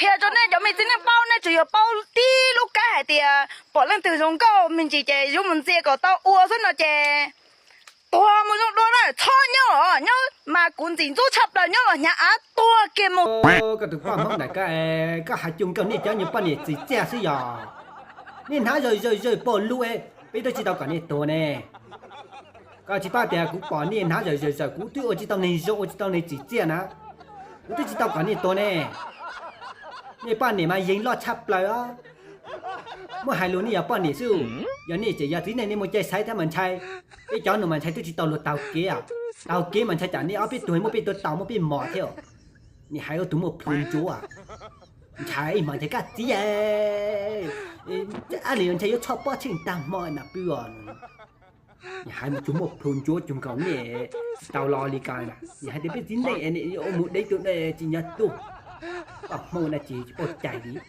Qhia rau nej cov me txiv neej paub, nej tsuas yog paub tib lub kab hais tias pom leej twg zoo nkauj me ntsis ces yuav mus ntxias kom tau ua xwb no ces tuag mus zoo dua na, txhob nyob, nyob mas kuv ntxim ntxub tshaj plaws, nyob los hnyav av tuag kiag mus. Koj tus poj Hmoob ntawm koj, koj hais cuag nkawd nej cov nyuag poj niam txim txiaj xwb yog. Nej hnav zawg zawg zawg pog lub, peb twb tsis tau kom nej tuag ne. Koj tsis paub tias kuv pom nej hnav zawg zawg zawg, kuv twb ua tsis tau neeg zoo, ua tsis tau neeg txim txiaj na. Kuv twb tsis tau kom nej tuag ne. Nej poj niam mas yeej loj tshaj plaws os. Muab hais lus nej yog poj niam xwb, yog nej tseem yog txiv neej nej mus cai xaiv thiab mas ntshai. Peb cov no mas ntshai twb tsis tau luag taug kev, taug kev mas ntshai tsam nej ob peb tug muab peb tua tau muab peb mos thiab. Nej hais ua tus muaj plhu ntsuav, ntshai ib hmos ntshai kaj txiv, ab li ntshai yuav tshoj pob tsheej tag hmo mas pw os. Nws hais mus tsuas muaj plhu ntsuav cuag nkaus nej tsis tau los li ko. Nws hais tias peb txiv neej ua mus dev tus tsis nyob tuaj, poj Hmoob na tsis paub cai li.